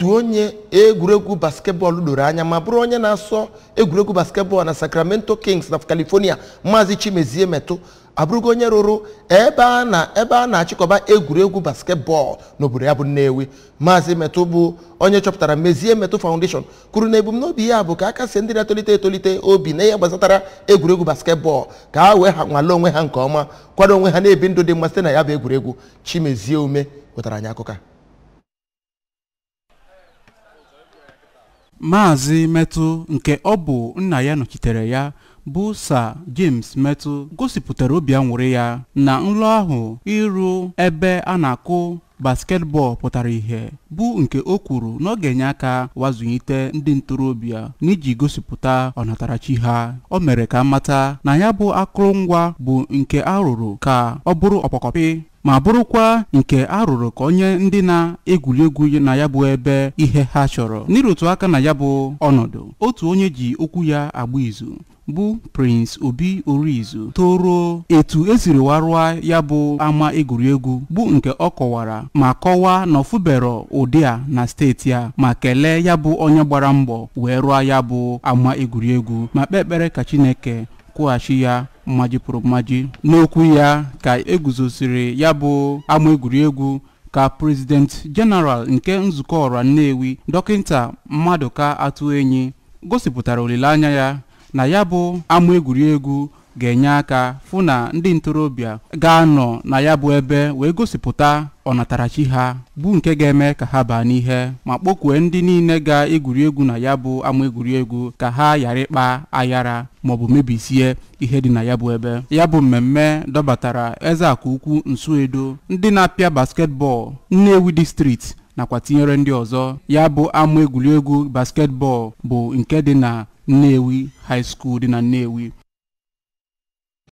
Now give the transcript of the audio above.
Otu onye egwuregwu basketbọọlụ doro anya ma bụrụ onye na-asọ egwuregwu basketbọọlụ na Sacramento Kings na California, Maazị Chimezie Metụ, abụrụgo onye rụrụ ebe a na-achịkọba egwuregwu basketbọọlụ n'obodo ya bụ Nnewi. Maazị Metụ bụ onye chọpụtara Mezie Metụ Foundation kwuru na ebumnobi ya bụ ka aka sie ndị na-etolite etolite obi na ihe gbasatara egwuregwu basketbọọlụ ka ha wee ha nwale onwe ha nke ọma, kwado onwe ha na-ebi ndụ dị mma site na ya bụ egwuregwu. Chimezie Ume wetara anyị akụkọ a. Maazị Metụ, nke ọ bụ nna ya nọchitere ya bụ Sir James Metụ, gosipụtara obi aṅụrị ya na nlọ ahụ ịrụ ebe a na-akụ basketbọọlụ pụtara ìhè, bụ nke o kwuru na ọ ga-enye aka wazụlite ndị ntorobịa n'iji gosipụta ọnatarachi ha. O mere ka mata na ya bụ akụrụngwa bụ nke a rụrụ ka ọ bụrụ ọkpọkọpị ma bụrụkwa nke a rụrụ ka onye ndị na-egwuri egwu na ya bụ ebe ihe ha chọrọ. N'ịrụtụ aka na ya bụ ọnọdụ, otu onye ji okwu ya agba izu bụ Prince Obi Orizu toro etu esiri warụa ya bụ ama egwuregwu, bụ nke ọ kọwara ma kọwaa na ọfụbero ụdị a na steeti a, ma kelee ya bụ onye gbara mbọ wee rụọ ya bụ ama egwuregwu ma kpee ekpere ka Chineke kwụghachi ya mmaji pụrụ mmaji. N'okwu ya ka eguzosiri ya bụ ama egwuregwu, ka President General nke nzukọ ọra Nnewi, Dọkịta Mmadụka Atụenyi, gosipụtara olileanya ya na ya bụ ama egwuregwu ga-enye aka fụ na ndị ntorobịa ga-anọ na ya bụ ebe wee gosipụta ọnatarachi ha, bụ nke ga-eme ka ha baa n'ihe, ma kpọkwue ndị niile ga-egwuri egwu na ya bụ ama egwuregwu ka ha ghara ịkpa aghara maọbụ mebisie ihe dị na ya bụ ebe. Ya bụ mmemme dọbatara Ezeakụ Ukwu Nsuedo, ndị na-apịa basketbọọlụ Nnewi District nakwa tinyere ndị ọzọ. Ya bụ ama egwuregwu basketbọọlụ bụ nke dị na Nnewi High School dị na Nnewi.